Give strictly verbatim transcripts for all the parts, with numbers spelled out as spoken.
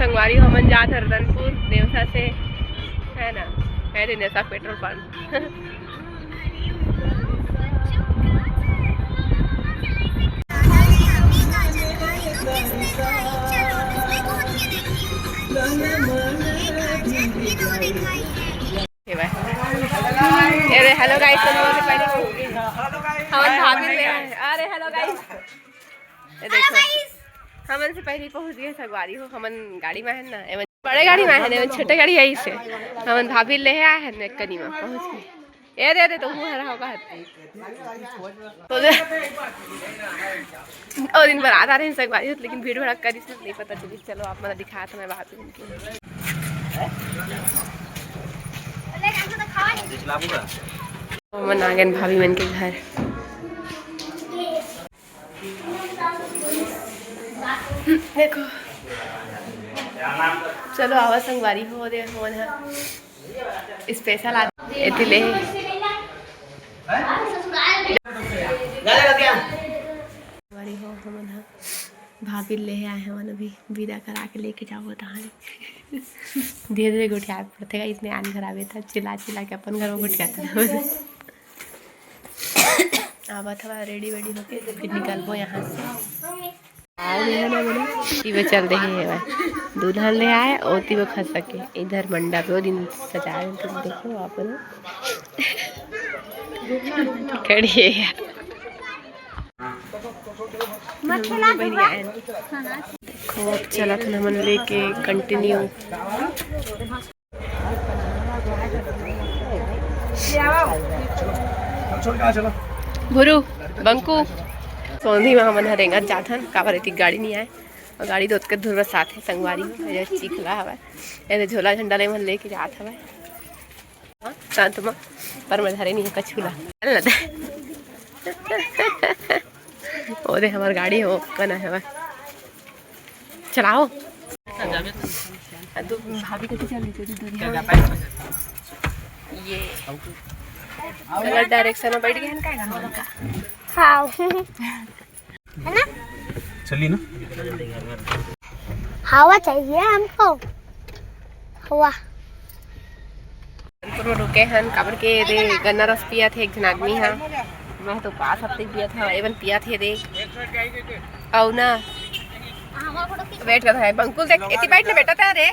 संगवारी हो, हमन जात हन रतनपुर नेवसा से, है ना? है रे नेवसा पेट्रोल पंप। ये भाई। अरे hello guys, तुम लोगों से पहले हमन भाभी ले आए। अरे hello guys, ये देखो, हमन से पहले पहुंच गए संगवारी हो। हमन गाड़ी में है ना, एमन बड़े गाड़ी में है ना, एमन छोटे गाड़ी है इसे। हमन भाभी ले आए हैं ना, कनी में पहुंच गए। ए दे दे, तुम हर होगा। तो दे। ओ दिन बारात आ रहे हैं संगवारी हो, लेकिन भीड़ भड़क करिस नहीं पता चली। चलो आप मतलब दिखा तो मैं बात। हमन आ गए भाभी मन के घर। देखो, चलो आवा संगवारी हो दे, हमन ह special आ एती ले। संगवारी हो, हमन ह भाभी ले आए हवन, अभी विदा करा के लेके जाबो तहां। धीरे धीरे गोठियाए पड़थे, इसने आन घर आवे त चिल्ला चिल्ला के अपन घर में गोठियात हवन। आवत हवा ready वेडी होके, फिर निकलबो यहाँ से। आ गए ना बोले, इबे चल रही है भाई, दुल्हन ले आए, ओती वो खस सके, इधर मंडप वो दिन सजाए, तुम देखो आप लोग। खड़ी है यार। देखो, अब चलत हन हमन लेके continue। गुरु, बंकू, सोंधी में हमन ह रेंगत जात हन, काबर एती गाड़ी नहीं आए, और गाड़ी तो ओतके धुरवा साथ है, संगवारी में, ये चिखला हवय, ये झोला झंडा ले मन लेके जात हवय। हाँ, शांत मा, पर मैं धरे नहीं है कछुला। चल ना दे। ओ दे, हमार गाड़ी हो, कना है वह। चलाओ। आ, तू भाभी के पीछे चल दीजिए, तू दूर है। ये गलत direction में बैठ गए हैं, का गाना उनका? हाँ। है ना? चलिए ना। हवा चाहिए हमको, हवा। रतनपुर में रुके हन, काबर के दे गन्ना रस पिया थे एक झन आदमी हा। मैं तो पास हफ्ते पिया था, एवन पिया थे दे। अउ ना, wait कर है, बंकुल देख, एती बैठ ना बेटा, तेरे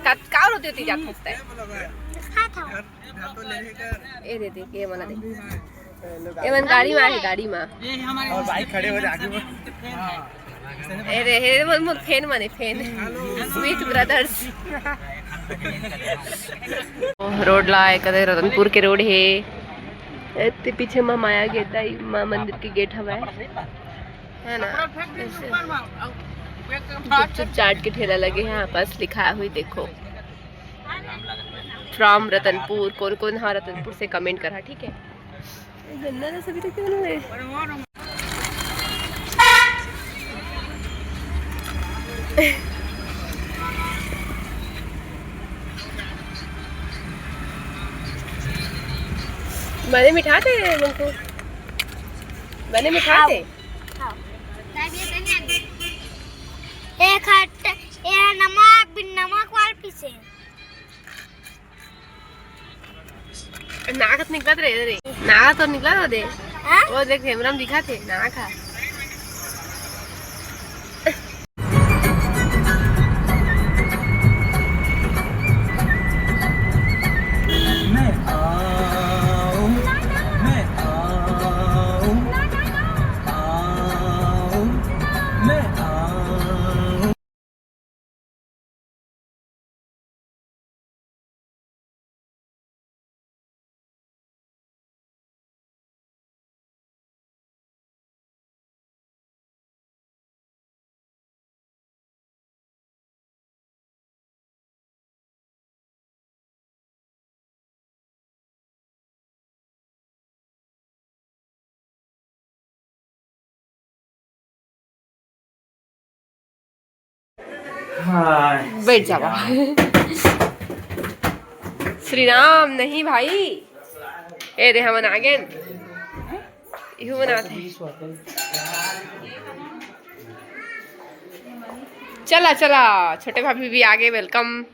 का, का रोती होती जात हंसता है। ए दे, दे, ये वाला दे। एमन गाड़ी में आहे, गाड़ी में। और भाई खड़े हो जाके। अरे हे, मोर, मोर fan माने, fan। Sweet brothers। Road ला, एक अदे रतनपुर के road हे। एते पीछे मा माया gate आई, माँ मंदिर के gate हवय, है ना? ऐसे। गुपचुप चाट के ठेला लगे हैं, पास लिखा हुई देखो। From रतनपुर, कौन कौन हा रतनपुर से comment करा, ठीक है? गन्ना रस अभी तक क्यों नहीं है? बने मिठा थे उनको, बने मिठा थे। हाँ। एक हट, ये नमक, बिन नमक वाला पीसे। नाक तो निकलत रहे रे। नाक तो निकलत रहे। हाँ? वो देख, कैमरा में दिखा थे, नाक हा। मैं आऊं, मैं आऊं, आऊं, मैं आऊं। हाँ। बैठ जावा। श्री राम नहीं भाई, ए दे हमन आगे। इहू बनात हे। चला चला, छोटे भाभी भी आगे, welcome।